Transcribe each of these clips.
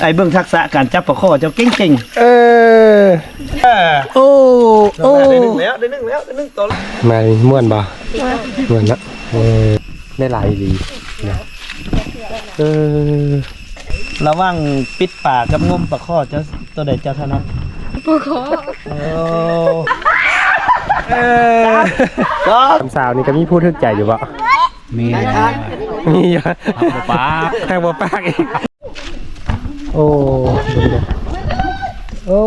ໄອ້ເບິ່ງທັກສະການຈັບປາຄໍ່ເຈົ້າເກັ່ງໆ. ເອີ ເອີ ໂອ້ ໂອ້ ໄດ້ໜຶ່ງແລ້ວ ໄດ້ໜຶ່ງແລ້ວ ໄດ້ໜຶ່ງໂຕແລ້ວ. ມານີ້ມ່ວນບໍ່? ມ່ວນເນາະ. ເອີ ໄດ້ຫຼາຍອີ່ຫຼີນະ. ເອີ ລະຫວ່າງປິດປາກັບງົມປາຄໍ່ ເຈົ້າ ໂຕໃດເຈົ້າຖະໜັດ? ປາຄໍ່. ໂອ້ ເອີ ສາມສາວນີ້ກໍມີຜູ້ຖືກໃຈຢູ່ບໍ່? ມີ ມີຢູ່ ຮັກບໍ່ປາກ ຮັກບໍ່ປາກອີກ. ໂອ້ ໂອ້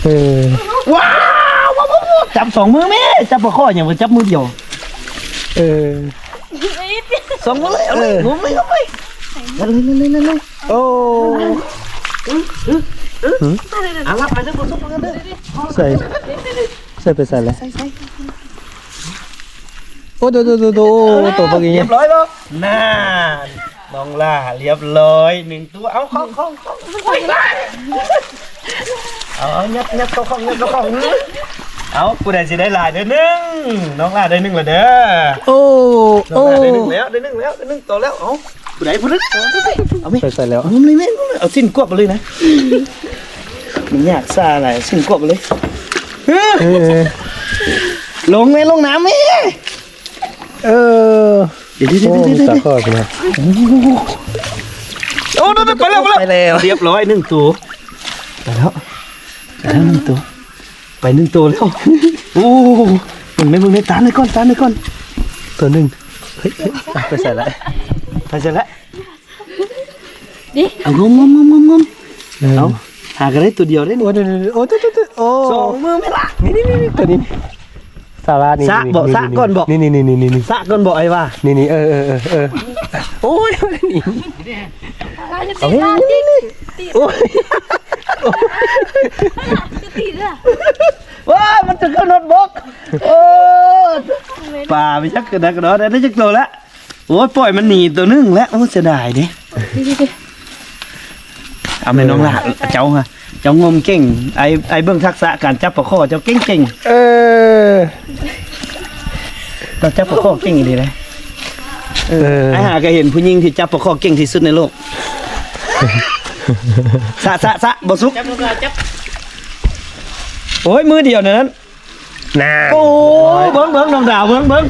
ເອີ ວ້າວ ຈັບສອງມືແມ່ ຈັບປາຄໍ່ຫຍັງ ຈັບມືດຽວ. ເອີ ສອງມືເລີຍ ເອົາເລີຍ ເອີ ງົມເລີຍ ງົມເລີຍ ເອົາເລີຍ ເອົາເລີຍ ເອົາເລີຍ. ໂອ້ ອາ ລັບໄປເດີ ບໍ່ສຸກເດີ ໃສ່ ໃສ່ໄປໃສ່ແລ້ວ. ໂອ້ ໂຕ ໂຕ ໂຕ ໂຕ ໂຕບັກໃຫຍ່ ຮຽບຮ້ອຍບໍ່? ນັ້ນ ນ້ອງຫຼ້າຮຽບຮ້ອຍໜຶ່ງຕົວ. ເອົາ ຂອງ ຂອງ ຂອງ ເອົາ ເອົາ ຍັດ ຍັດເຂົ້າຂອງ ຍັດເຂົ້າຂອງ. ເອົາ ຜູ້ໃດຊິໄດ້ຫຼາຍເດີ ໜຶ່ງ ນ້ອງຫຼ້າໄດ້ໜຶ່ງແລ້ວເດີ. ໂອ້ ນ້ອງຫຼ້າໄດ້ໜຶ່ງແລ້ວ ໄດ້ໜຶ່ງແລ້ວ ໄດ້ໜຶ່ງໂຕແລ້ວ. ເອົາ ຜູ້ໃດ ຜູ້ໃດ ເອົາແມ່ ໃສ່ ໃສ່ແລ້ວ ງຸ້ມເລີຍແມ່ ງຸ້ມເລີຍ ເອົາສິ້ນກວບໄປເລີຍນະ. ມັນຍາກຊາຫຼາຍ ສິ້ນກວບໄປເລີຍ. ເອີ ລົງແມ່ ລົງນ້ຳແມ່. ເອີ ດຽວ ດຽວ ໂອ້ ດຽວ ມີຕາຄໍ່ຊິນະ. ໂອ້ ໄປແລ້ວ ໄປແລ້ວ ໄປແລ້ວ ຮຽບຮ້ອຍໜຶ່ງໂຕ. ໄປແລ້ວ ໄປແລ້ວໜຶ່ງໂຕ ໄປໜຶ່ງໂຕແລ້ວ. ໂອ້ ເບິ່ງແມ່ ເບິ່ງແມ່ ຕາມໄວ້ກ່ອນ ຕາມໄວ້ກ່ອນ ໂຕໜຶ່ງ. ເຮີ້ຍ ເຮີ້ຍ ໄປໃສລະ ໄປໃສລະ? ນີ້ ເອົາ ງົມ ງົມ ງົມ ງົມ ງົມ. ເອີ ເອົາ ຫາກໍໄດ້ຕົວດຽວເດ້ນີ້. ໂອ້ ໂອ້ ໂອ້ ໂອ້ ສອງມືແມ່ນລະ. ນີ້ ນີ້ ນີ້ ນີ້ ຕົວນີ້ ສາລະນີ້ ສະເບາະ ນີ້ ສະກ່ອນເບາະ ນີ້ ນີ້ ນີ້ ນີ້ ນີ້ ສະກ່ອນເບາະ ອ້າຍວ່າ ນີ້ ນີ້ ເອີ ເອີ ເອີ ເອີ. ໂອ້ຍ ນີ້ ເອົາ ນີ້ ນີ້ ນີ້ ໂອ້ຍ ໂອ້ຍ ມັນຈະຂຶ້ນຮອດບົກ. ໂອ້ ປາໄປຈັກກະດາກະດໍ ໄດ້ຈັກໂຕລະ? ໂອ້ຍ ປ່ອຍມັນໜີໂຕໜຶ່ງແລ້ວ. ໂອ້ ເສຍດາຍເດ້. ເອົາແມ່ນ້ອງຫຼ້າ ເອີ ເຈົ້າ ເຈົ້າງົມເກັ່ງ. ໄອ້ ໄອ້ເບິ່ງທັກສະການຈັບປາຄໍ່ເຈົ້າເກັ່ງໆ. ເອີ ເຈົ້າຈັບປາຄໍ່ເກັ່ງອີ່ຫຼີເດ້. ເອີ ເອີ ໄອ້ຫາກໍເຫັນຜູ້ຍິງທີ່ຈັບປາຄໍ່ເກັ່ງທີ່ສຸດໃນໂລກ. ສະ ສະ ສະ ບໍ່ສຸກ. ໂອ້ຍ ມືດຽວນັ້ນ. ນານ ໂອ້ ເບິ່ງ ເບິ່ງ ນ້ອງດາວ ເບິ່ງ ເບິ່ງ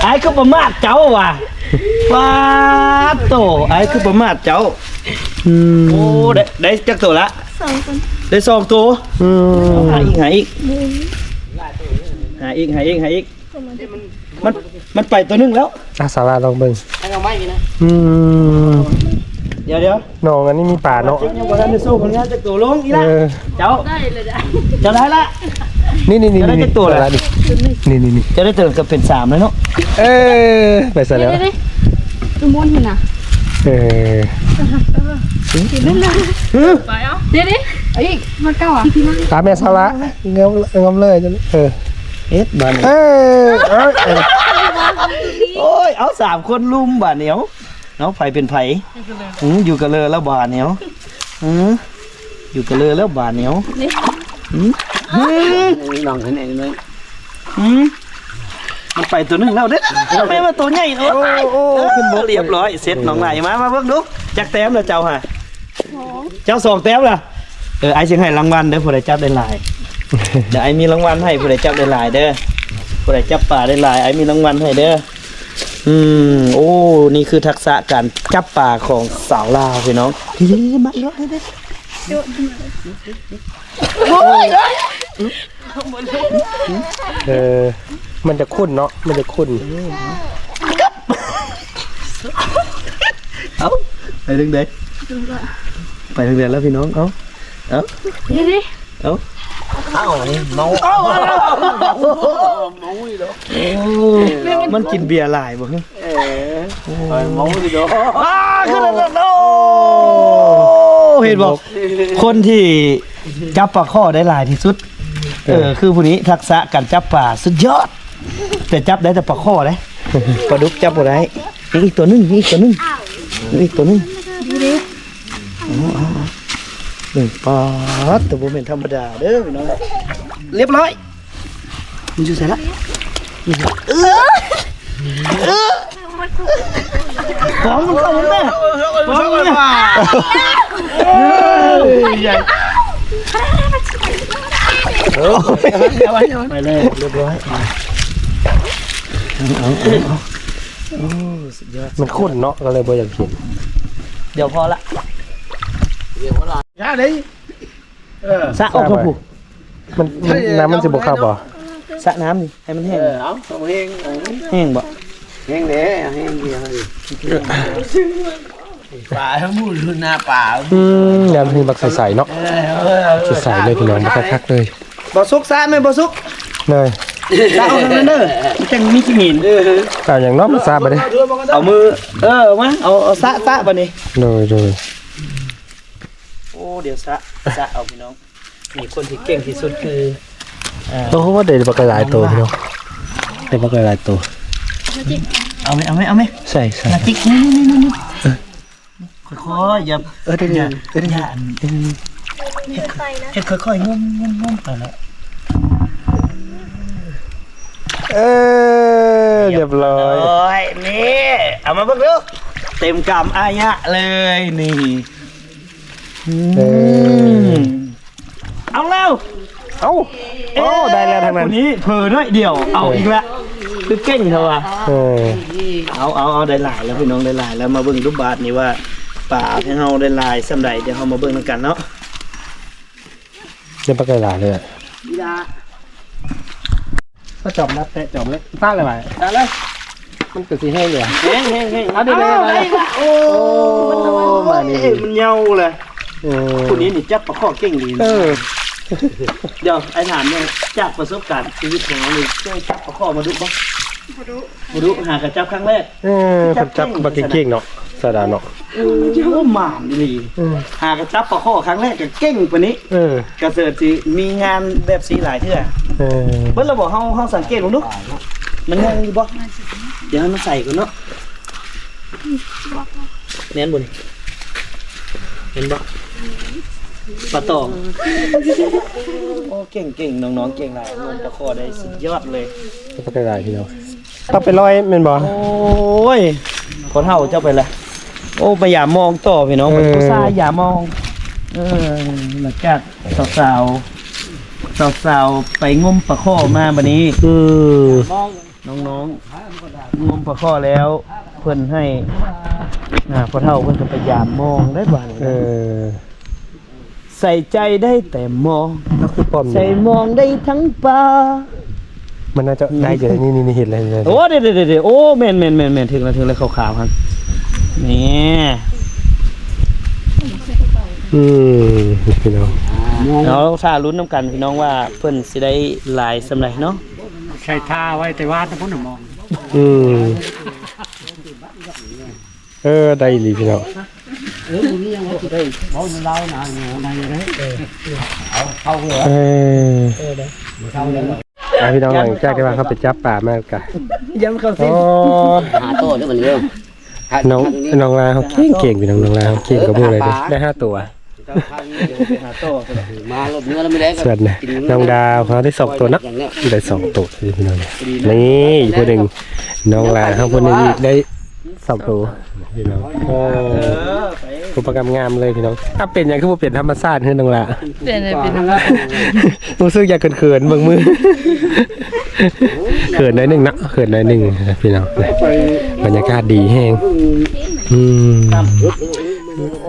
ອ້າຍຄືປະໝາດເຈົ້າຫວາ. ປາດໂຕ ອ້າຍຄືປະໝາດເຈົ້າ. ອືມ ໂອ້ ໄດ້ ໄດ້ຈັກໂຕລະ? ສອງໂຕ ໄດ້ສອງໂຕ. ອືມ ຫາອີກ ຫາອີກ ຫາອີກ ຫາອີກ ຫາອີກ. ມັນ ມັນໄປໂຕໜຶ່ງແລ້ວ. ອາ ສາລາລອງເບິ່ງ. ໃຫ້ເອົາໄມ້ນີ້ນະ. ອືມ ດຽວໆ ໜອງອັນນີ້ມີປາເນາະ. ຍັງບໍ່ທັນໄດ້ໂຊຜົນງານຈັກໂຕ. ລົງອີ່ຫຼ້າ. ເອີ ເຈົ້າ ໄດ້ແລ້ວຈ້ະ ເຈົ້າໄດ້ລະ. ນີ້ໆໆ ເຈົ້າໄດ້ຈັກໂຕລະ? ນີ້ໆໆ ເຈົ້າໄດ້ໂຕກໍເປັນສາມແລ້ວເນາະ. ເອີ ໄປໃສແລ້ວ? ນີ້ໆໆ ໂຕມ່ວນຫັ້ນນະ. ເອີ ກິນນັ້ນນະ. ໄປເອົາ ເດ ເດ ເອົາອີກ ມັນເກົ່າອ່ະ. ຕາມແມ່ສາລາ ງາມ ງາມເລີຍ. ເອີ ເຮັດບາດນີ້. ເອີ ເອີ ເອີ ໂອ້ຍ ເອົາສາມຄົນລຸມບາດນີ້. ເອົາ ເອົາ ໃຜເປັນໃຜ? ອື ຢູ່ກະເລີແລ້ວບາດນີ້. ເອົາ ອື ຢູ່ກະເລີແລ້ວບາດນີ້. ເອົາ ນີ້ ອື ອື ນ້ອງໃຫ້ແນ່ໜ້ອຍ. ອື ມັນໄປໂຕໜຶ່ງແລ້ວເດ້. ແມ່ນວ່າໂຕໃຫຍ່ເນາະ. ໂອ້ ໂອ້ ຂຶ້ນບົກ ຮຽບຮ້ອຍ ເສັດນ້ອງຫຼ້າ. ມາ ມາເບິ່ງດູ ຈັກແຕ້ມລະເຈົ້າຫະ? ສອງ ເຈົ້າສອງແຕ້ມລະ. ເອີ ອ້າຍຊິໃຫ້ລາງວັນເດີ ຜູ້ໃດຈັບໄດ້ຫຼາຍ. ດຽວອ້າຍມີລາງວັນໃຫ້ຜູ້ໃດຈັບໄດ້ຫຼາຍເດີ ຜູ້ໃດຈັບປາໄດ້ຫຼາຍ ອ້າຍມີລາງວັນໃຫ້ເດີ. ອືມ ໂອ້ ນີ້ຄືທັກສະການຈັບປາຂອງສາວລາວ ພີ່ນ້ອງ. ນີ້ໆໆ ມາອີກແລ້ວເດ້. ໂອ້ຍ ເອີ ມັນຈະຂຸ້ນເນາະ ມັນຈະຂຸ້ນ. ເອົ້າ ໄປທາງໃດ? ໄປທາງໃດແລ້ວພີ່ນ້ອງ? ເອົ້າ ເອົ້າ ນີ້ດິ ເອົ້າ ເອົ້າ ນີ້ເມົາ ເມົາອີກແລ້ວ. ໂອ້ ມັນກິນເບຍຫຼາຍບໍ່? ເອີ ໂອ້ ເມົາອີກແລ້ວ. ອ້າ ຄືນັ້ນ. ໂອ້ ເຫັນບໍ່? ຄົນທີ່ຈັບປາຄໍ່ໄດ້ຫຼາຍທີ່ສຸດ ເອີ ເອີ ຄືຜູ້ນີ້ ທັກສະການຈັບປາສຸດຍອດ. ແຕ່ຈັບໄດ້ແຕ່ປາຄໍ່ເດ້ ປາດຸກຈັບບໍ່ໄດ້. ຍັງອີກຕົວໜຶ່ງ ຍັງອີກຕົວໜຶ່ງ ຍັງອີກຕົວໜຶ່ງ. ເອົາ ເອົາ ເບິ່ງ ປາດ ແຕ່ບໍ່ແມ່ນທຳມະດາເດີພີ່ນ້ອງ. ຮຽບຮ້ອຍ. ມັນຢູ່ໃສລະ? ເອີ ເອີ ຂອງມັນເຂົ້າມາແມ່ ຂອງມັນເຂົ້າມາ ເອີ ໃຫຍ່ ໄປແລ້ວ ຮຽບຮ້ອຍ ເອົາ ເອົາ ເອົາ ໂອ້ ສຸດຍອດ ມັນຂຸ້ນເນາະ ກໍເລີຍບໍ່ຢາກກິນ ດຽວພໍລະ ຢ່າເດ້ ເອີ ສະອອກເທື່ອຜູ້ ມັນ ມັນ ນ້ຳມັນຊິບໍ່ເຂົ້າບໍ່? ສະນ້ຳນີ້ໃຫ້ມັນແຫ້ງ ເອີ ເອົາ ເອົາແຫ້ງ ເອົາ ແຫ້ງບໍ່? ແຫ້ງເດ້ ເອົາແຫ້ງດຽວນີ້ ປາທັງໝູ່ຢູ່ໜ້າປາ ອືມ ຍາມນີ້ບັກໃສໆເນາະ ເອີ ເອີ ເອີ ໃສໆເລີຍພີ່ນ້ອງ ບັກຄັກໆເລີຍ ບໍ່ສຸກ ສະແມ່ນບໍ່ສຸກ ເລີຍ ສະເອົາທາງນັ້ນເດີ ມັນຈັ່ງມີຂີ້ຫີນ ເອີ ເອົາຫຍັງເນາະມາສະບາດນີ້ ເອົາມື ເອີ ເອົາມາ ເອົາ ເອົາສະ ສະບາດນີ້ ໂດຍ ໂດຍ ໂອ້ ດຽວສະ ສະເອົາພີ່ນ້ອງ ນີ້ຄົນທີ່ເກັ່ງທີ່ສຸດຄື ອ່າ ໂອ້ ໄດ້ບັກຫຼາຍໂຕພີ່ນ້ອງ ໄດ້ບັກຫຼາຍໂຕ ເອົາແມະ ເອົາແມະ ເອົາແມະ ໃສ່ ໃສ່ ມາຈິກ ນີ້ໆໆ ເອີ ຄ່ອຍໆ ຢ່າ ເອີ ເດີ ຢ່າ ເດີ ຢ່າອັນ ເອີ ເຮັດ ເຮັດຄ່ອຍໆ ງຸ້ມໆໆ ໄປແລ້ວ ເອີ ຮຽບຮ້ອຍ ຮຽບຮ້ອຍ ນີ້ ເອົາມາເບິ່ງດູ ເຕັມກຳອາຍະເລີຍ ນີ້ ອືມ ເອີ ເອົາແລ້ວ ເອົາ ໂອ້ ເອີ ໄດ້ແລ້ວທາງນັ້ນ ຜູ້ນີ້ເຜີໜ້ອຍດຽວ ເອົາອີກແລ້ວ ຄືເກັ່ງແທ້ວ່າ ເອີ ເອົາ ເອົາ ເອົາ ໄດ້ຫຼາຍແລ້ວພີ່ນ້ອງ ໄດ້ຫຼາຍແລ້ວ ມາເບິ່ງດູບາດນີ້ວ່າ ປາຂອງເຮົາໄດ້ຫຼາຍສ່ຳໃດ ດຽວເຮົາມາເບິ່ງນຳກັນເນາະ ໄດ້ປາໄກ່ຫຼາຍເລີຍ ອີ່ຫຼ້າ ກໍຈອມດັດແຕະຈອມເລີຍ ຕາກເລີຍຫວາ ຕາກເລີຍ ມັນກໍຊິແຫ້ງຢູ່ຫວາ ແຫ້ງໆໆ ເອົາເດີ ເອົາ ໄດ້ລະ ໂອ້ ໂອ້ ມານີ້ ເອີ ມັນເຍົາເລີຍ ເອີ ຜູ້ນີ້ນີ້ຈັບປາຄໍ່ເກັ່ງດີ ເອີ ດຽວອ້າຍຖາມແດ່ ຈາກປະສົບການຊີວິດຂອງເຮົານີ້ ເຄີຍຈັບປາຄໍ່ມາດຸບໍ່? ບໍ່ດຸ ບໍ່ດຸ ຫາກໍຈັບຄັ້ງແລກ ເອີ ເພິ່ນຈັບບັກເກັ່ງໆເນາະ ສາວດາວເນາະ ໂອ້ ໝານອີ່ຫຼີ ເອີ ຫາກໍຈັບປາຄໍ່ຄັ້ງແລກກໍເກັ່ງປານນີ້ ເອີ ກະເສີດຊິມີງານແບບຊີ້ຫຼາຍເທື່ອ ເອີ ເບິດແລ້ວບໍ່? ເຮົາ ເຮົາສັງເກດເບິ່ງດູ ມັນຍັງຢູ່ບໍ່? ດຽວໃຫ້ມັນໃສ່ກ່ອນເນາະ ແມ່ນບໍ່ນີ້? ແມ່ນບໍ່? ປາຕອງ ໂອ້ ເກັ່ງໆ ນ້ອງໆເກັ່ງຫຼາຍ ງມປາຄໍ່ໄດ້ສຸດຍອດເລີຍ ປາໄກ່ຫຼາຍພີ່ນ້ອງ ເອົາໄປລອຍແມ່ນບໍ່? ໂອ້ຍ ພໍ່ເຖົ້າເຈົ້າໄປລະ ໂອ້ ໄປຢາມມອງຕໍ່ພີ່ນ້ອງ ເອີ ເພິ່ນອຸດສ່າຢາມມອງ ເອີ ຫຼັງຈາກສາວໆ ສາວໆໄປງົມປາຄໍ່ມາ ບັດນີ້ ອືມ ນ້ອງໆງົມປາຄໍ່ແລ້ວ ເພິ່ນໃຫ້ ອ່າ ພໍ່ເຖົ້າເພິ່ນກໍໄປຢາມມອງໄດ້ບາດນີ້ ເອີ ໃສ່ໃຈໄດ້ແຕ່ມອງ ກໍຄືປ້ອມນີ້ ໃສ່ມອງໄດ້ທັງປ່າ ມັນໜ້າຈະໄດ້ຢູ່ ນີ້ໆໆ ເຫັນແລ້ວ ໂອ້ ເດໆໆໆ ໂອ້ ແມ່ນໆໆໆ ເຖິງແລ້ວ ເຖິງແລ້ວ ຂາວໆຫັ້ນ ນີ້ ອືມ ພີ່ນ້ອງ ເຮົາຖ້າລຸ້ນນຳກັນ ພີ່ນ້ອງ ວ່າເພິ່ນຊິໄດ້ຫຼາຍສ່ຳໃດເນາະ ໃສ່ທ່າໄວ້ແຕ່ວານພຸ້ນນະມອງ ອືມ ເອີ ໄດ້ອີ່ຫຼີພີ່ນ້ອງ ເອີ ບໍ່ມີຫຍັງວ່າຊິໄດ້ເວົ້ານຳລາວນະ ໄດ້ຢູ່ເດ້ ເອີ ເອົາເຂົ້າເດີ ເອີ ເອີ ໄດ້ ອ່າ ພີ່ນ້ອງ ຫຼັງຈາກທີ່ວ່າເຮົາໄປຈັບປາມາກະ ຍັງເຂົ້າເສັ້ນ ໂອ້ ຫາໂຕເດີບັດນີ້ເດີ ນ້ອງ ນ້ອງລາເຮົາເກັ່ງໆ ພີ່ນ້ອງ ນ້ອງລາເຮົາເກັ່ງກວ່າໝູ່ເລີຍເດ້ ເອີ ໄດ້ຫ້າໂຕ ມາລົດເມືອແລ້ວມື້ແລງ ສ່ວນນ້ອງດາວເຮົາໄດ້ສອງໂຕເນາະ ໄດ້ສອງໂຕພີ່ນ້ອງ ນີ້ອີກຜູ້ໜຶ່ງ ນ້ອງລາເຮົາຜູ້ໜຶ່ງອີກໄດ້ສອງໂຕພີ່ນ້ອງ ໂອ້ ເອີ ໄປ ອຸປະກຳງາມເລີຍພີ່ນ້ອງ ອ່ະ ເປັນຫຍັງຄືບໍ່ເປັນທຳມະຊາດເຮີນ້ອງລາ? ເປັນ ເປັນ ຮູ້ສຶກຢາກເຂີນໆ ເບິ່ງມື ເຂີນໜ້ອຍໜຶ່ງເນາະ ເຂີນໜ້ອຍໜຶ່ງພີ່ນ້ອງ ບັນຍາກາດດີແຮງ ອືມ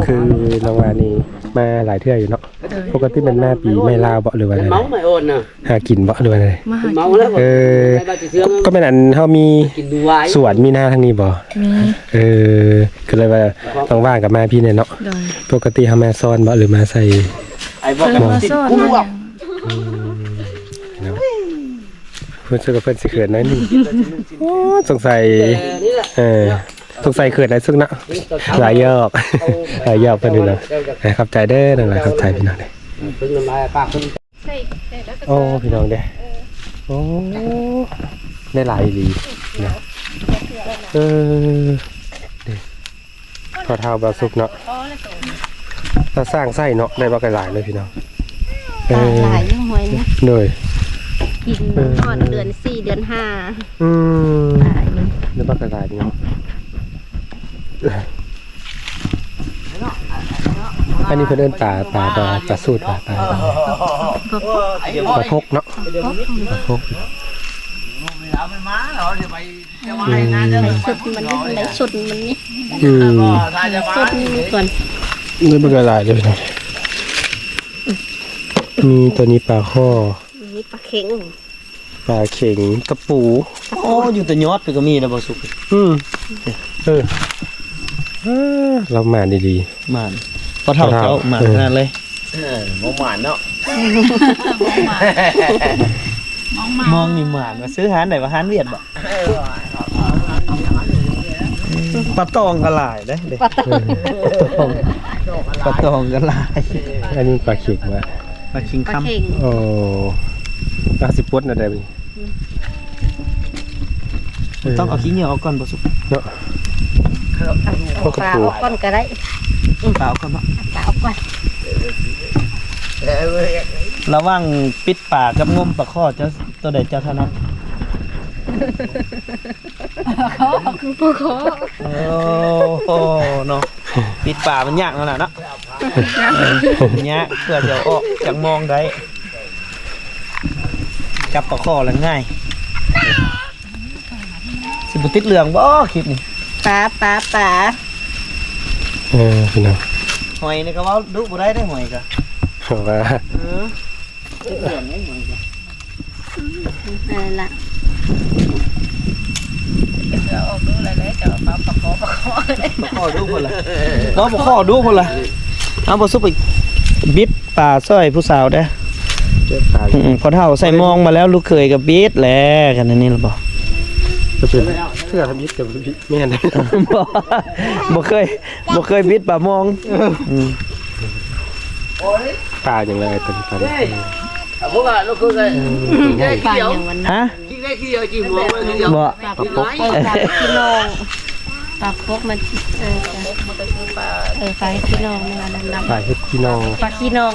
ຄືນ້ອງລານີ້ມາຫຼາຍເທື່ອຢູ່ເນາະ ປົກກະຕິແມ່ນມາປີໃໝ່ລາວບໍ ຫຼືວ່າແນວໃດ? ຫາກິນບໍ ຫຼືວ່າແນວໃດ? ມາຫາກິນ ເອີ ກໍແມ່ນອັນເຮົາມີສວນມີນາທາງນີ້ບໍ? ມີ ເອີ ກໍເລີຍວ່າວ່າງໆກໍມາພີ້ແດ່ເນາະ ໂດຍ ປົກກະຕິເຮົາມາສອນບໍ ຫຼືມາໃສ່ ມາສອນ ອືມ ເພິ່ນ ເພິ່ນຊິເຂີນໜ້ອຍໜຶ່ງ ໂອ້ ສົງໄສ ເອີ ສົງໄສເຂີນຫຼາຍສຸດເນາະ ຫຼາຍຢອກ ຫຼາຍຢອກເພິ່ນພີ່ນ້ອງ ຂອບໃຈເດີນ້ອງຫຼາຍ ຂອບໃຈພີ່ນ້ອງເດີ ໂອ້ ພີ່ນ້ອງເດ້ ໂອ້ ໄດ້ຫຼາຍອີ່ຫຼີເນາະ ເອີ ພໍ່ເຖົ້າບ່າວສຸກເນາະ ຕາສ້າງໃສ່ເນາະ ໄດ້ບັກຫຼາຍເລີຍພີ່ນ້ອງ ເອີ ຫຼາຍຢູ່ຫ້ວຍນີ້ ໂດຍ ກິນ ເອີ ຮອດເດືອນສີ່ເດືອນຫ້າ ອືມ ຕາຍເລີຍ ໄດ້ບັກຫຼາຍເນາະ. ອັນນີ້ເພິ່ນເອີ້ນປາ ປາ ປາ ປາສູດ ປາ ປາ ປາ ປາພົກເນາະ ປາພົກ ອືມ ໄລຟົດມັນນີ້ ໄລຟົດມັນນີ້ ອືມ ໄລຟົດມັນນີ້ກ່ອນ ໄດ້ບັກຫຼາຍເລີຍພີ່ນ້ອງ. ມີຕົວນີ້ປາຄໍ່ ມີປາເຂັງ ປາເຂັງ ກະປູ ໂອ້ ຢູ່ແຕ່ຍອດໄປກໍມີແລ້ວບໍ່ສຸກ ອືມ ເອີ ເອີ ລາວໝານອີ່ຫຼີ ໝານ ພໍ່ເຖົ້າ ພໍ່ເຖົ້າ ເຈົ້າໝານ ເອີ ຂະໜາດເລີຍ ເອີ ບໍ່ໝານເນາະ ມອງນີ້ໝານ ວ່າຊື້ຮ້ານໃດ ວ່າຮ້ານຫວຽດບໍ່ ປາຕອງກໍຫຼາຍເດ້ ປາຕອງ ເອີ ປາຕອງ ປາຕອງກໍຫຼາຍ ອັນນີ້ປາເຂັງວ່າ ປາຄິງຄຳ ປາເຂັງ ໂອ້ ເຮົາຊິປົດແນວໃດບັດນີ້ ອືມ ເອີ ຕ້ອງເອົາຂີ້ເຫຍື້ອອອກກ່ອນບໍ່ສຸກເນາະ ເອົາປາອອກກ່ອນກໍໄດ້ ອືມ ປາອອກກ່ອນເນາະ ປາອອກກ່ອນ ລະຫວ່າງປິດປາກັບງົມປາຄໍ່ ເຈົ້າ ໂຕໃດເຈົ້າຖະໜັດ? ປາຄໍ່ ປາຄໍ່ ໂອ້ໂຫ ເນາະ ປິດປາມັນຍາກແລ້ວນະເນາະ. ຍາກ ເພື່ອຈະເອົາອອກຈາກມອງໄດ້ ຈັບປາຄໍ່ລະງ່າຍ ຊິບໍ່ຕິດເລື່ອງບໍ່ຄລິບນີ້ ປາ ປາ ປາ ເອີ ພີ່ນ້ອງ ຫອຍນີ້ກໍເວົ້າດຸບໍ່ໄດ້ເດ້ ຫອຍກໍ ເພາະວ່າ ເອີ ເອີລະ ເອົາອອກດູແລ້ວເດີ ເຈົ້າປາຄໍ່ ປາຄໍ່ ປາຄໍ່ດຸພຸ້ນລະ ເນາະ ປາຄໍ່ດຸພຸ້ນລະ ເອົາບໍ່ສຸກໄປບິດປາຊ່ອຍຜູ້ສາວເດີ ເກັບປາ ອືມ ພໍ່ເຖົ້າໃສ່ມອງມາແລ້ວ ລູກເຂີຍກໍບິດແຫຼະ ຄັນອັນນີ້ລະບໍ່ ກໍເປັນເພື່ອທຳອິດກໍແມ່ນ ບໍ່ ບໍ່ເຄີຍ ບໍ່ເຄີຍບິດປາມອງ ເອີ ອືມ ປາຫຍັງລະ ປາຫຍັງ ປາຫຍັງ ອືມ ປາຫຍັງວັນນັ້ນ ຮະ ບໍ່ ປາປົກ ເອີ ປາພີ່ນ້ອງ ປາປົກມັນ ເອີ ເອີ ປາພີ່ນ້ອງ ປາເຫັດພີ່ນ້ອງ ປາຂີ້ນ້ອງ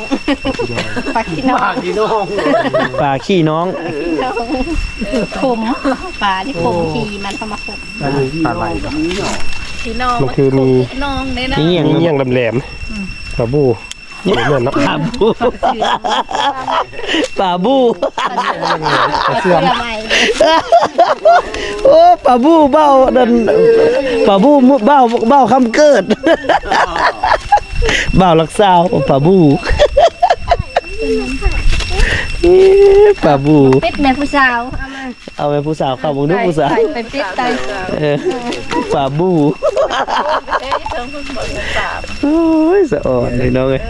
ປາຂີ້ນ້ອງ ປາຂີ້ນ້ອງ ປາຂີ້ນ້ອງ ປາຂີ້ນ້ອງ ເອີ ຂົມ ປາທີ່ຂົມ ໂອ້ ຂີ້ມັນເຂົ້າມາຂົມ ອັນນີ້ປາໄຫຼ ພີ່ນ້ອງ ມັນຄືມີ ພີ່ນ້ອງເດ້ນະ ມີຫຍັງ ມີຫຍັງແຫຼມໆ ອືມ ປາບູ ແມ່ນເນາະ ປາບູ ປາບູ ປາເຊື່ອມ ໂອ້ ປາບູ ເບົານັ້ນ ປາບູ ເບົາ ເບົາຄຳເກີດ ເບົາຫຼັກຊາວ ປາບູ ເອີ ປາບູ ເປັດແມ່ຜູ້ສາວ ເອົາມາ ເອົາແມ່ຜູ້ສາວເຂົ້າເບິ່ງດູ ຜູ້ສາວ ໄປ ໄປປິດໄປ ເອີ ປາບູ ໂອ້ຍ ສະອອນພີ່ນ້ອງເອີຍ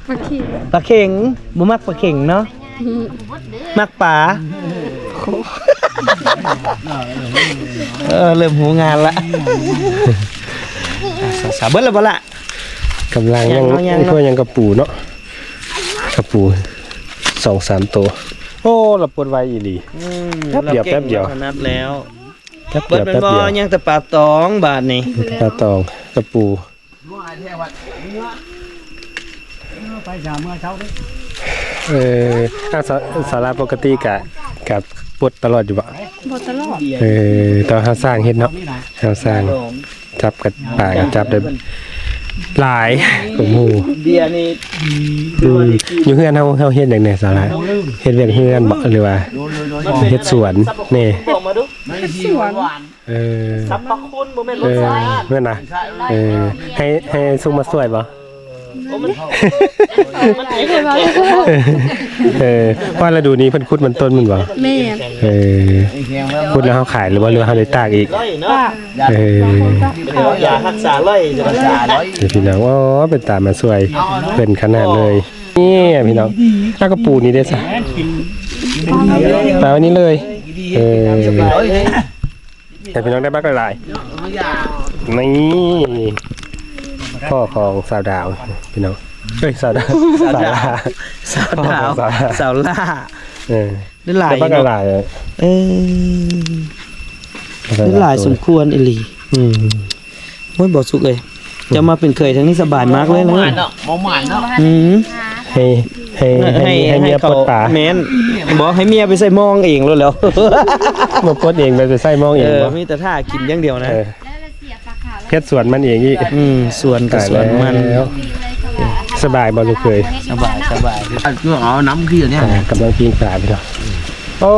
ປາເຂັງ ປາເຂັງ ບໍ່ມັກປາເຂັງເນາະ ອືມ ມັກປາ ເອີ ເລີ່ມຮູ້ງານລະ ສາ ສາ ເບິດລະບໍ່ລະ ກຳລັງຍັງ ຍັງ ຍັງ ເນາະ ເພື່ອຍັງກະປູເນາະ ກະປູສອງສາມໂຕ ໂອ້ ລະປົດໄວອີ່ຫຼີ ອືມ ແປັບດຽວ ແປັບດຽວ ລະເກັ່ງ ລະຖະໜັດແລ້ວ ແປັບດຽວ ແປັບດຽວ ຍັງແຕ່ປາຕອງບາດນີ້ ປາຕອງ ກະປູ ໄປສາມເມື່ອເຊົ້າເດ້ ເອີ ອາ ສາ ສາລາປົກກະຕິກະ ກະປົດຕະຫຼອດຢູ່ບໍ່? ບໍ່ຕະຫຼອດ ເອີ ແຕ່ວ່າເຮົາສ້າງເຮັດເນາະ ເຮົາສ້າງ ຈັບກັບປາກໍຈັບໄດ້ຫຼາຍກວ່າໝູ່ ເບຍນີ້ ອືມ ຢູ່ເຮືອນເຮົາ ເຮົາເຮັດຫຍັງແດ່ສາລາ ເຮັດວຽກເຮືອນບໍ ຫຼືວ່າເຮັດສວນແດ່? ເຮັດສວນ ເອີ ສັບພະຄຸນບໍ່ແມ່ນ ເອີ ລົດຊາດ ແມ່ນນະ ເອີ ໃຫ້ ໃຫ້ສຸກມາຊ່ວຍບໍ່? ໂອ້ ມັນ ມັນ ເອີ ເພາະລະດູນີ້ເພິ່ນຂຸດມັນຕົ້ນແມ່ນບໍ່? ແມ່ນ ເອີ ຂຸດແລ້ວເຮົາຂາຍຫຼືວ່າ ຫຼືວ່າເຮົາໄດ້ຕາກອີກ? ຕາກ ເອີ ຢາຮັກສາໄລ່ ເດີພີ່ນ້ອງ ໂອ້ ເປັນຕາມາຊ່ວຍເພິ່ນຂະໜາດເລີຍ ນີ້ພີ່ນ້ອງ ອາ ກະປູນີ້ເດ້ຊະ ປາໄວ້ນີ້ເລີຍ ເອີ ໃຫ້ພີ່ນ້ອງໄດ້ບັກຫຼາຍໆ ນີ້ ພໍ່ຂອງສາວດາວ ພີ່ນ້ອງ ເອີຍ ສາວດາວ ສາວດາວ ສາວດາວ ສາວຫຼ້າ ສາວຫຼ້າ ເອີ ໄດ້ຫຼາຍຢູ່ເນາະ ໄດ້ບັກຫຼາຍ ເອີ ໄດ້ຫຼາຍສົມຄວນອີ່ຫຼີ ອືມ ໂອ້ຍ ບໍ່ສຸກເອີຍ ເຈົ້າມາເປັນເຂີຍທາງນີ້ສະບາຍມາກເລີຍນະ ບໍ່ໝານເນາະ ບໍ່ໝານເນາະ ອືມ ໃຫ້ ໃຫ້ ໃຫ້ ໃຫ້ເມຍປົດປາ ແມ່ນ ບໍ່ ໃຫ້ເມຍໄປໃສ່ມອງເອງໂລດແລ້ວ ມາປົດເອງ ໄປໃສ່ມອງເອງ ເອີ ບໍ່ ມີແຕ່ຖ້າກິນຢ່າງດຽວນະ ເອີ ເຮັດສວນມັນເອງອີກ ອືມ ສວນກໍສວນມັນ ຕາຍແລ້ວ ສະບາຍບໍ່ລູກເຂີຍ? ສະບາຍ ສະບາຍ ເອົານ້ຳຄືອັນນີ້ ອ່າ ກຳລັງປີ້ງປາພີ່ນ້ອງ ໂອ້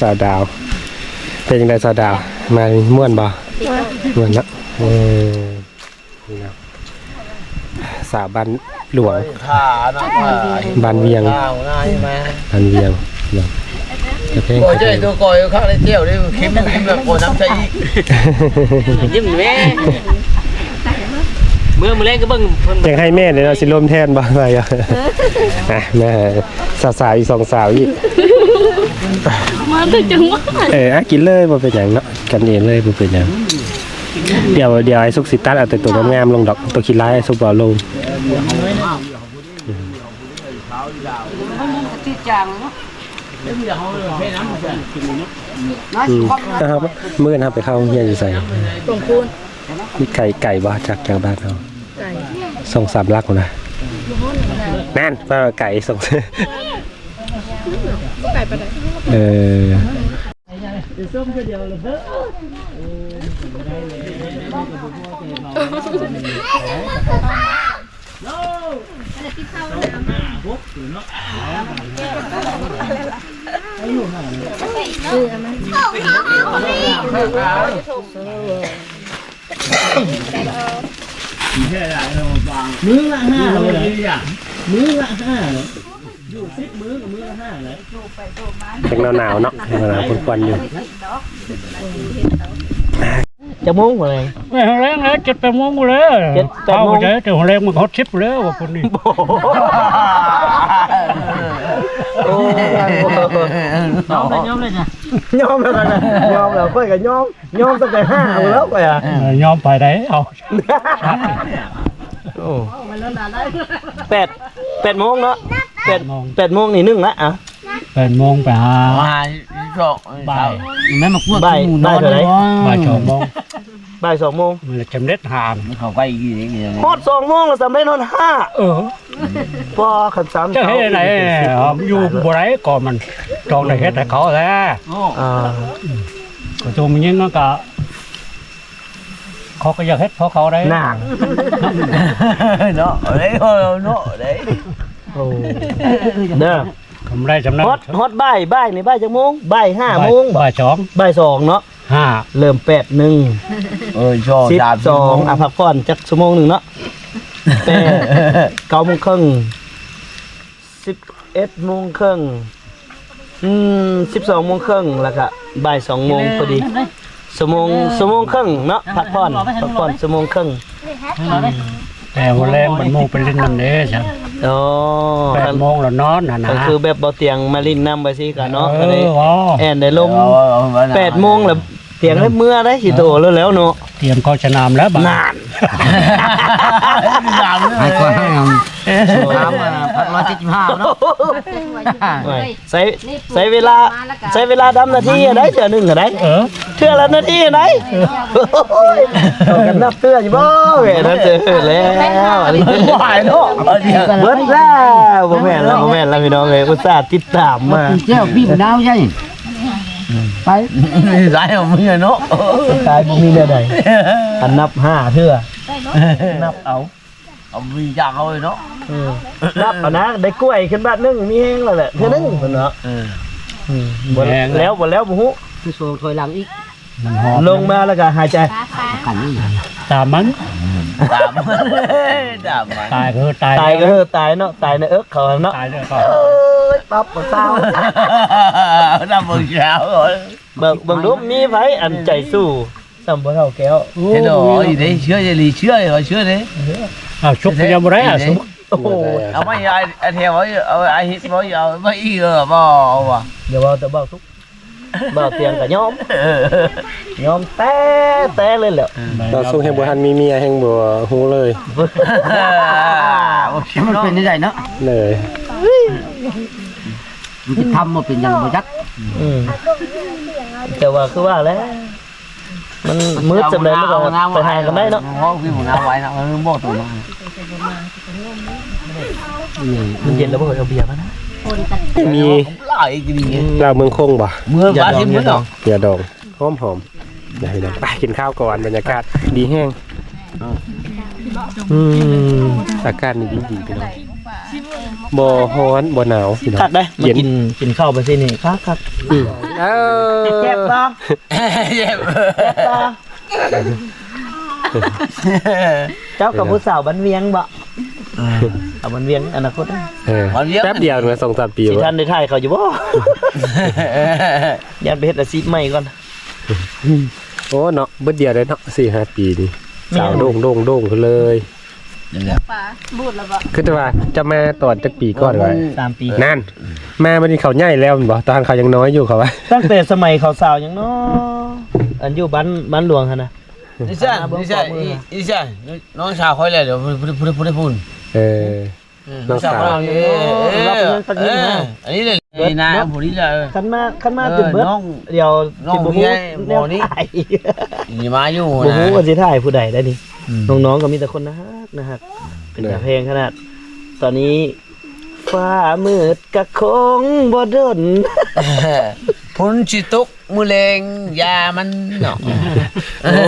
ສາວດາວ ເປັນຈັ່ງໃດສາວດາວ ມານີ້ມ່ວນບໍ່? ມ່ວນເນາະ ເອີ. ນີ້ເນາະ ສາວບ້ານຫຼວງ ບ້ານວຽງ ບ້ານວຽງເນາະ ກະແພງ ໂອ້ຍ ໂຕກ່ອຍຂ້າງໃນແກ້ວນີ້ ເຄັມ ເຄັມແລ້ວ ບໍ່ນຳໃສ່ອີກ ຍິ້ມແມ່ ເມື່ອ ມື້ແລງກໍເບິ່ງເພິ່ນ ຢາກໃຫ້ແມ່ເດ້ເນາະ ຊິລົມແທນບໍ່ ວ່າຢູ່ ອ່ະ ມາສາວໆ ອີກສອງສາວອີກ ມາແຕ່ຈັງຫວັດ ເອີ ອ່ະ ກິນເລີຍ ບໍ່ເປັນຫຍັງເນາະ ກັນເອງເລີຍ ບໍ່ເປັນຫຍັງ. ດຽວ ດຽວອ້າຍສຸກຊິຕັດເອົາແຕ່ໂຕງາມໆລົງດອກ ໂຕຂີ້ຮ້າຍອ້າຍສຸກບໍ່ເອົາລົງ ອືມ ມື້ອື່ນເຮົາໄປເຂົ້າໂຮງຮຽນຢູ່ໃສ? ຕົງຄູນ ມີໄກ ໄກບໍ່ ຈາກ ຈາກບ້ານເຮົາ? ໄກ ສອງສາມຫຼັກພຸ້ນນະ ນັ້ນ ວ່າໄກ ສອງ ບໍ່ໄກປານໃດ ເອີ. ມື້ລະຫ້າເລີຍ ມື້ລະຫ້າເລີຍ. ຢູ່ສິບມື້ກໍມື້ລະຫ້າແຫຼະ ຍັງໜາວໆເນາະ ຍັງໜາວໆ ຄວັນໆຢູ່ ຈັກໂມງພຸ້ນແຫຼະ? ແມ່ນແຮງແລ້ວ ເຈັດແປດໂມງພຸ້ນແຫຼະ ເຈັດແປດໂມງ ເອົາໃຈ ແຕ່ແຮງມັນຮອດສິບພຸ້ນແຫຼະ ວ່າຄົນນີ້ ໂອ້ ຍອມແລ້ວ ຍອມແລ້ວ ຍອມແລ້ວ ຂ້ອຍກໍຍອມ ຍອມຕັ້ງແຕ່ຫ້າພຸ້ນແລ້ວຂ້ອຍອະ ເອີ ຍອມໄປໄດ້ ເອົາ ໂອ້ ແປດ ແປດໂມງເນາະ ແປດໂມງ ແປດໂມງນີ້ໜຶ່ງລະ ອ່ະ ແປດໂມງໄປຫາ ຫາສອງ ບ່າຍ ແມ່ນມາກວດ ບ່າຍ ໝູນອນ ບ່າຍເທົ່າໃດ? ບ່າຍສອງໂມງ ບ່າຍສອງໂມງ ມັນຈະສຳເລັດຫ້າ ມັນເຂົ້າໃກ້ອີກ ຮອດສອງໂມງແລ້ວສຳເລັດຮອດຫ້າ ເອີ ພໍຄັນສາມ ຈະເຮັດຈັ່ງໃດ ຢູ່ບໍ່ໄດ້ກໍມັນຕ້ອງໄດ້ເຮັດໃຫ້ເຂົາແຫຼະ ອ່າ ກະໂຕມີເງິນມັນກະ ເຂົາກໍຢາກເຮັດເພາະເຂົາໄດ້ ນານ ເນາະ ເອີຍ ເນາະ ເດ້ ໂອ້ ເດີ ກຳໄລຈຳນຳ ຮອດ ຮອດບ່າຍ ບ່າຍນີ້ບ່າຍຈັກໂມງ? ບ່າຍຫ້າໂມງບໍ່? ບ່າຍສອງ ບ່າຍສອງເນາະ ຫ້າ ເລີ່ມແປດໜຶ່ງ ເອີ ສອງ ສິບສອງ ອ່ະ ພັກຜ່ອນຈັກຊົ່ວໂມງໜຶ່ງເນາະ ແປດ ເກົ້າໂມງເຄິ່ງ ສິບເອັດໂມງເຄິ່ງ ອືມ ສິບສອງໂມງເຄິ່ງ ແລ້ວກະບ່າຍສອງໂມງພໍດີ ຊົ່ວໂມງ ຊົ່ວໂມງເຄິ່ງເນາະ ພັກຜ່ອນ ພັກຜ່ອນຊົ່ວໂມງເຄິ່ງ ອືມ ແຕ່ຫົວແລງບັດໝູ່ໄປຫຼິ້ນນຳເດ້ຊັ້ນ ໂອ້ ແປດໂມງແລ້ວນອນຫັ້ນນະ ກໍຄືແບບບໍ່ຕຽງມາຫຼິ້ນນຳໄປຊີ້ກະເນາະ ເອີ ກໍໄດ້ ເວົ້າ ແອນໄດ້ລົມ ເອີ ເວົ້າ ເວົ້າ ແປດໂມງແລ້ວ ຕຽງໄດ້ເມືອໄດ້ ຊິໂຕແລ້ວເນາະ ຕຽມເຂົ້າສະໜາມແລ້ວບາດ ນັ້ນ ໃຫ້ກ່ອນໃຫ້ ສະໜາມ ພັນຮ້ອຍເຈັດສິບຫ້າເນາະ ໃຊ້ ໃຊ້ເວລາ ໃຊ້ເວລາດຳນາທີໃດ ເທື່ອໜຶ່ງໃດ ເອີ ເທື່ອລະນາທີໃດ ໂອ້ຍ ເຂົາກັນນັບເທື່ອຢູ່ບໍ່ ແມ່ນເທື່ອແລ້ວ ອັນນີ້ ບໍ່ຫາຍເນາະ ເບິດແລ້ວ ບໍ່ແມ່ນລະ ບໍ່ແມ່ນລະ ພີ່ນ້ອງເອີຍ ອຸດສ່າຕິດຕາມມາ ແຈ່ວປີບາວໃຫຍ່ ໄປ ໄດ້ເອົາມືເນາະ ຕາຍບໍ່ມີແນວໃດ ອັນນັບຫ້າເທື່ອ ນັບເອົາ ເອົາມີຈາກເຮົາເນາະ ເອີ ນັບເອົານະ ໄດ້ກ້ວຍຂຶ້ນບາດໜຶ່ງ ມີແຮງແລ້ວແຫຼະ ເທື່ອໜຶ່ງເພິ່ນເນາະ ເອີ ອືມ ບໍ່ແຮງ ແລ້ວ ບໍ່ແລ້ວບໍ່ຮູ້ ຄືໂຊຖອຍຫຼັງອີກ ມັນຫອມ ລົງມາແລ້ວກໍຫາຍໃຈ ກັນນີ້ ຕາມມັນ ຕາມມັນ ຕາມມັນ ຕາຍກໍຄືຕາຍ ຕາຍກໍຄືຕາຍເນາະ ຕາຍໃນເອິກເຂົາເນາະ ຕາຍໃນເອິກເຂົາ ເອີຍ ປັບບໍ່ເຊົາ ນຳບໍ່ເຊົາ ເບິ່ງ ເບິ່ງດູ ມີໃຜອັນໃຈສູ້ສ່ຳພໍ່ເຖົ້າແກ້ວ ໂອ້ ເຫັນບໍ່ ເອີ ເຊື່ອອີ່ຫຼີ ເຊື່ອເລີຍ ເຊື່ອເລີຍ ເອີ ອ້າວ ຊຸກກໍຍັງບໍ່ໄດ້ ອ້າວ ຊຸກ ໂອ້ໂຫ ເອົາມາ ອ້າຍ ອ້າຍແຖວ ເອົາ ເອົາ ອ້າຍເຮັດ ເອົາ ເອົາມາອີກ ເອີ ບໍ່ເອົາວ່າ ຢ່າເວົ້າແຕ່ເວົ້າທຸກ ບ່າວຕຽງກໍຍອມ ຍອມແຕ່ ແຕ່ເລີຍແຫຼະ ເອີ ບ່າວສຸກແຮ່ງບໍ່ທັນມີເມຍ ແຮ່ງບໍ່ຮູ້ເລີຍ ມັນເປັນຈັ່ງໃດເນາະ ເລີຍ ມັນຊິທຳບໍ່ເປັນຫຍັງບໍ່ຈັກ ອືມ ແຕ່ວ່າຄືວ່າແຫຼະ ມັນມືດຈັ່ງໃດມັນກໍໄປຫາກັນໄດ້ເນາະ ເວົ້າຄືຫົວໜ້າໄວ້ນະ ມັນບອກຕົວມາ ອືມ ມັນເຢັນແລ້ວບໍ່ ເອົາເບຍມານະ ມີຫຼາຍອີກດີ ລາວເມືອງຄົງບໍ່? ເມືອງບາຊິມເນາະ ຢາດອງ ຫອມໆ ໄປກິນຂ້າວກ່ອນ ບັນຍາກາດດີແຮງ. ອືມ ອາກາດນີ້ດີໆ ພີ່ນ້ອງ ບໍ່ຮ້ອນບໍ່ໜາວ ພີ່ນ້ອງ ຄັກເດ້ ມາກິນ ກິນເຂົ້າໄປຊີ້ນີ້ ຄັກໆ. ອືມ ເອີ ແຊບບໍ່? ແຊບບໍ່? ເຈົ້າກັບຜູ້ສາວບ້ານວຽງບໍ່? ເອີ ເອົາບ້ານວຽງອະນາຄົດ ເອີ ບ້ານວຽງ ແປັບດຽວນະ ສອງສາມປີ ຊິທັນໄດ້ຖ່າຍເຂົາຢູ່ບໍ່? ຢ້ານໄປເຮັດອາຊີບໃໝ່ກ່ອນ. ໂອ້ເນາະ ເບິດດຽວໄດ້ເນາະ ສີ່ຫ້າປີນີ້ ແມ່ນ ສາວໂດ່ງໆໆເລີຍ. ນັ້ນແຫຼະ ປາບູດແລ້ວບໍ່? ຄືແຕ່ວ່າຈະມາຕອນຈັກປີກ່ອນວ່າ? ສາມປີ ນັ້ນ ມາບັດນີ້ເຂົາໃຫຍ່ແລ້ວແມ່ນບໍ່? ຕອນເຂົາຍັງນ້ອຍຢູ່ເຂົາວ່າ ຕັ້ງແຕ່ສະໄໝເຂົາສາວຍັງນ້ອຍ ອັນຢູ່ບ້ານ ບ້ານຫຼວງຫັ້ນນະ. ນີ້ຊະ ນີ້ຊະ ນີ້ຊະ ນ້ອງສາວຂ້ອຍແຫຼະ ເດີ ຜູ້ໃດ ຜູ້ໃດ ຜູ້ໃດ ຜູ້ໃດ ເອີ ເອີ ນ້ອງສາວ ເອີ ເອີ ເອີ ອັນນີ້ແຫຼະ ນີ້ນາ ຜູ້ນີ້ແຫຼະ ເອີ ຄັນມາ ຄັນມາ ເອີ ຈົນເບິດ ນ້ອງ ດຽວ ນ້ອງ ຊິບໍ່ຮູ້ ຜູ້ໃຫຍ່ ແນວນີ້ ນີ້ມາຢູ່ ບໍ່ຮູ້ວ່າຊິຖ່າຍຜູ້ໃດໄດ້ນີ້. ອືມ ນ້ອງໆກໍມີແຕ່ຄົນໜ້າຮັກ ໜ້າຮັກ ເປັນຕາແພງຂະໜາດ. ຕອນນີ້ຟ້າມືດກະຄົງບໍ່ດົນ ຝົນຊິຕົກມື້ແລງ ຢ່າມັນເນາະ. ໂອ້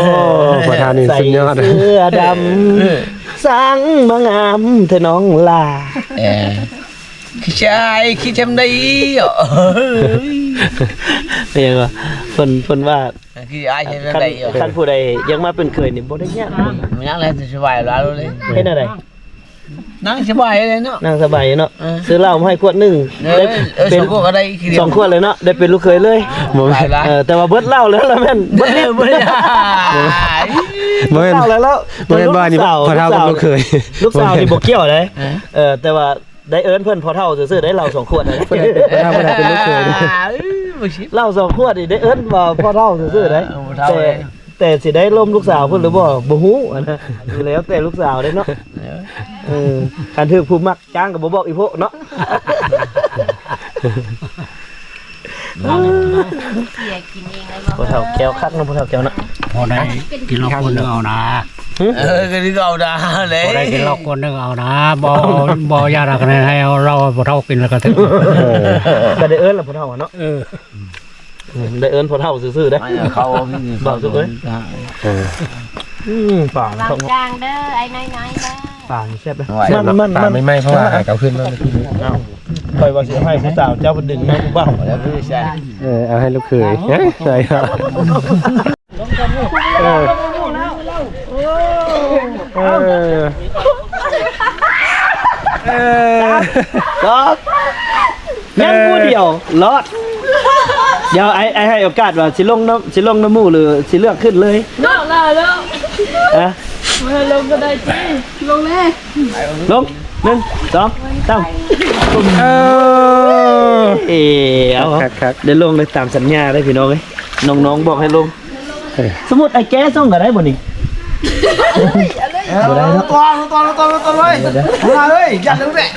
ປະທານນີ້ສຸດຍອດ ໃສ່ເສື້ອດຳ ເອີ ຊ່າງມາງາມແທ້ນ້ອງຫຼ້າ ເອີ ຄືຊາຍຄືຈຳໄດ້ ເອີ ເປັນຫຍັງວະ? ເພິ່ນ ເພິ່ນວ່າ ຄືອ້າຍເຮັດຈັ່ງໃດ ຄັນ ຄັນຜູ້ໃດຢາກມາເປັນເຂີຍນີ້ບໍ່ໄດ້ຍາກ ບໍ່ຍາກແຫຼະ ສະບາຍຫຼາຍເລີຍ. ເຮັດແນວໃດ? ນັ່ງສະບາຍເລີຍເນາະ ນັ່ງສະບາຍເນາະ. ເອີ ຊື້ເຫຼົ້າມາໃຫ້ຂວດໜຶ່ງ ເອີ ໄດ້ ເອີ ເປັນ ສອງຂວດກໍໄດ້ ສອງຂວດເລີຍເນາະ ໄດ້ເປັນລູກເຂີຍເລີຍ. ບໍ່ແມ່ນ ເອີ ແຕ່ວ່າເບິດເຫຼົ້າແລ້ວລະແມ່ນ ເບິດລິດ ເອີ ບໍ່ໄດ້ ບໍ່ແມ່ນ ເຫຼົ້າແລ້ວ ບໍ່ແມ່ນວ່ານີ້ພໍ່ເຖົ້າກັບລູກເຂີຍ ລູກສາວນີ້ບໍ່ກ່ຽວເດ້. ເອີ ເອີ ແຕ່ວ່າ ໄດ້ເອີ້ນເພິ່ນພໍ່ເຖົ້າຊື່ໆ ໄດ້ເຫຼົ້າສອງຂວດນະ ເພິ່ນເປັນພໍ່ເຖົ້າ ເພິ່ນເປັນລູກເຂີຍ ເຫຼົ້າສອງຂວດນີ້ໄດ້ເອີ້ນວ່າພໍ່ເຖົ້າຊື່ໆ ໄດ້ ເອີ ແຕ່ ແຕ່ຊິໄດ້ລົມລູກສາວເພິ່ນຫຼືບໍ່ ບໍ່ຮູ້ຫັ້ນນະ ແລ້ວແຕ່ລູກສາວເດ້ເນາະ. ເອີ ເອີ ຄັນຖືກຜູ້ມັກຈ້າງກໍບໍ່ບອກອີ່ໂພະເນາະ. ເສຍກິນເອງເລີຍບໍ່? ພໍ່ເຖົ້າແກ້ວຄັກເນາະ ພໍ່ເຖົ້າແກ້ວເນາະ. ພໍໄດ້ກິນເຫຼົ້າຄົນໜຶ່ງເອົານາ. ເອີ ກໍຄືເອົານາແຫຼະ ພໍໄດ້ກິນເຫຼົ້າຄົນໜຶ່ງເອົານາ. ບໍ່ ບໍ່ຢ່າລະ ຄັນໃຫ້ເອົາເຫຼົ້າພໍ່ເຖົ້າກິນລະກະຖືກ. ເອີ ກໍໄດ້ເອີ້ນລະພໍ່ເຖົ້າເນາະ. ເອີ ອືມ ໄດ້ເອີ້ນພໍ່ເຖົ້າຊື່ໆ ເດ້. ເຂົາເວົ້າຊື່ໆ ເອີ ອືມ ປາກ ລາວຈ້າງເດີ ໄອ້ນ້ອຍໆ ເດີ. ປານີ້ແຊບເດ້ ມັນ ມັນ ມັນ ປາໃໝ່ໆ ເພາະວ່າຫາເອົາຂຶ້ນມາ. ເອົ້າ ຂ້ອຍວ່າຊິເອົາໃຫ້ຜູ້ສາວເຈົ້າເພິ່ນດຶງມາຜູ້ບ່າວ. ເອີ ເອົາໃຫ້ລູກເຂີຍ ໃສ່ ເອີ ເອີ ເອີ ຍັງຜູ້ດຽວລອດ. ດຽວອ້າຍ ອ້າຍໃຫ້ໂອກາດວ່າຊິລົງນຳ ຊິລົງນຳໝູ່ ຫຼືຊິເລືອກຂຶ້ນເລີຍ? ເນາະ ລະ ລະ ຮະ ບໍ່ລົງກໍໄດ້ຕິ ລົງແລ້ວ ລົງ ໜຶ່ງ ສອງ ສາມ. ເອີ ເອີ ເອົາ ຄັກໆ ໄດ້ລົງໄດ້ຕາມສັນຍາເດ້ພີ່ນ້ອງເອີຍ. ນ້ອງໆບອກໃຫ້ລົງ. ເອີ ສົມມຸດອ້າຍແກ້ສົ່ງກໍໄດ້ບໍ່ນີ້? ບໍ່ໄດ້ເນາະ. ຕົວ ຕົວ ຕົວ ຕົວເວີຍ ເອີ ເອີຍ ຢ່າລົງແຫຼະ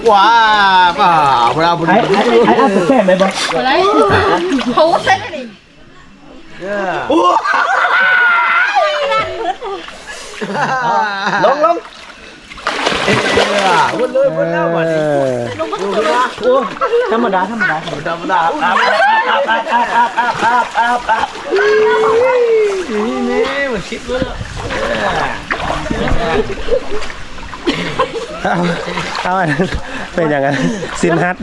ກວ່າ ບໍ່ ບໍ່ໄດ້ ບໍ່ໄດ້. ອ້າຍ ອ້າຍ ອ້າຍແຂນໄດ້ບໍ່? ບໍ່ໄດ້ ເຂົາເຊັດນີ້. ໂອ້ ລົງ ລົງ. ເອີ ເບິດເລີຍ ເບິດແລ້ວບາດນີ້. ເອີ ລົງມາ ໂອ້ ທຳມະດາ ທຳມະດາ ທຳມະດາ. ນີ້ແມ່ ມັນຄິດເບິດແລ້ວ. ເອົາ ເອົາ ເປັນຫຍັງ ຊິນຮັດ.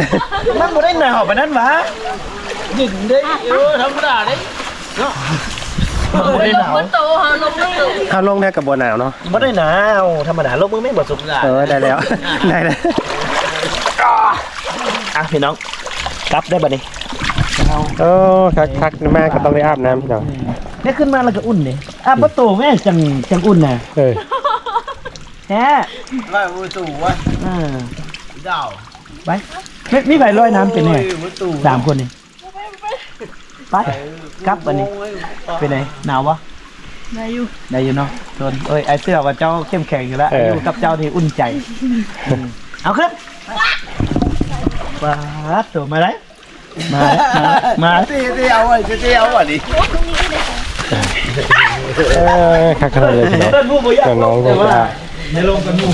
ມັນບໍ່ໄດ້ໜາວປານນັ້ນຫວາ? ເຢັນເດ້ ເອີ ທຳມະດາເດ້. ເນາະ ບໍ່ໄດ້ໜາວ ເຮົາລົງ ເຮົາລົງແທ້ກໍບໍ່ໜາວເນາະ. ບໍ່ໄດ້ໜາວ ທຳມະດາ. ລົງມືແມ່ນບໍ່ສຸກ. ເອີ ໄດ້ແລ້ວ ໄດ້ແລ້ວ. ອ່ະ ພີ່ນ້ອງ ກັບໄດ້ບັດນີ້. ໂອ້ ຄັກໆ ມາກໍຕ້ອງໄດ້ອາບນ້ຳ ພີ່ນ້ອງ. ໄດ້ຂຶ້ນມາແລ້ວກໍອຸ່ນເດ້. ອາບປະຕູແມ່ ຈັ່ງ ຈັ່ງອຸ່ນນະ. ເອີ ແທ້ ໄດ້ປະຕູວະ. ເອີ ດາວ ໄປ ມີ ມີໃຜລອຍນ້ຳເປັນແດ່? ໂອ້ຍ ປະຕູ ສາມຄົນນີ້. ໄປ ກັບບັດນີ້. ເປັນໃດ ໜາວບໍ່? ໄດ້ຢູ່ ໄດ້ຢູ່ເນາະ. ໂດນ ເອີຍ ອ້າຍເຊື່ອວ່າເຈົ້າເຂັ້ມແຂງຢູ່ແລ້ວ. ເອີ ຢູ່ກັບເຈົ້າທີ່ອຸ່ນໃຈ. ອືມ ເອົາຂຶ້ນ. ປາດໂຕ ມາໄດ້ ມາ ມາ ມາ. ເຕະ ເຕະ ເອົາໄວ້ ເຕະ ເຕະ ເອົາໄວ້ນີ້. ເອີ ຄັກຂະໜາດເລີຍພີ່ນ້ອງ. ນ້ອງໆ ກໍ ໃນລົມກັນໝູ່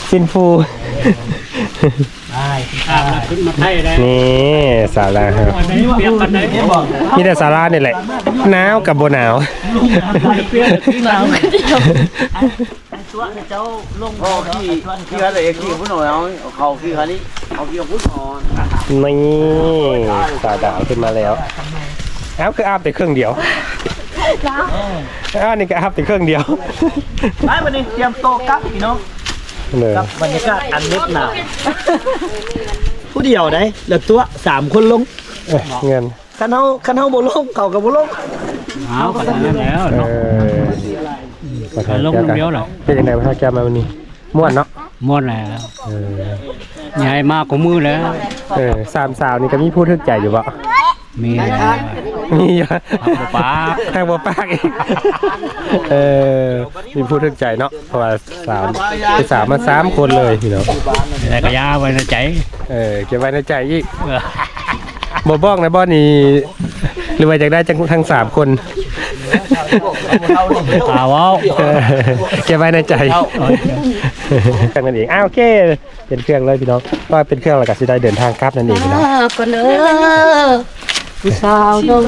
ຊິນຟູ ໄປ ອ່າ ຂຶ້ນມາໄທໄດ້ ນີ້ສາວລາວເຮົາ ປຽກປານໃດ ມີແຕ່ສາວລາວນີ້ແຫຼະ ໜາວກັບບໍ່ໜາວ ໜາວຄືດຽວ ເຈົ້າລົງ ພໍ່ຂີ່ ຂີ່ຄັນເອກ ຂີ່ພຸ້ນເອົາ ເຂົາຂີ່ຄັນນີ້ ເຂົາຂີ່ພຸ້ນເອົາ ນີ້ສາວດາວຂຶ້ນມາແລ້ວ ອ້າວ ຄືອາບແຕ່ເຄິ່ງດຽວ ອ້າວ ນີ້ກໍອາບແຕ່ເຄິ່ງດຽວ ໄປບັດນີ້ ຕຽມໂຕກັບພີ່ນ້ອງ ເດີ ກັບບັນຍາກາດອັນເໜັບໜາວ ຜູ້ດຽວໃດ ແລ້ວຕົວະສາມຄົນລົງ ເອີ ເງິນ ຄັນເຮົາ ຄັນເຮົາບໍ່ລົງ ເຂົາກໍບໍ່ລົງ ອ້າວ ກໍນັ້ນແລ້ວເນາະ ເອີ ໄປລົງນຳດຽວລະ ເປັນຈັ່ງໃດ ມາຫາແກ້ວມາມື້ນີ້ ມ່ວນເນາະ ມ່ວນແລ້ວ ເອີ ໃຫຍ່ມາກວ່າມື້ແລ້ວ ເອີ ສາມສາວນີ້ກໍມີຜູ້ຖືກໃຈຢູ່ບໍ່? ມີແລ້ວ ມີຢູ່ ຮັກບໍ່ປາກ ຮັກບໍ່ປາກອີກ ເອີ ມີຜູ້ຖືກໃຈເນາະ ເພາະວ່າສາມ ຜູ້ສາວມາສາມຄົນເລີຍພີ່ນ້ອງ ແລ້ວກໍຢ່າໄວ້ໃນໃຈ ເອີ ເກັບໄວ້ໃນໃຈອີກ ເອີ ບໍ່ບອກນະບໍ່ນີ້ ຫຼືວ່າຢາກໄດ້ທັງ ທັງສາມຄົນ ອ່າ ເວົ້າ ເອີ ເກັບໄວ້ໃນໃຈ ເອີ ຈັ່ງນັ້ນເອງ ອ້າວ ໂອເຄ ເປັນເຄື່ອງເລີຍພີ່ນ້ອງ ພໍເປັນເຄື່ອງແລ້ວກໍຊິໄດ້ເດີນທາງກັບນັ້ນເອງພີ່ນ້ອງ ອ່າ ກ່ອນເດີ ຜູ້ສາວນ້ອງ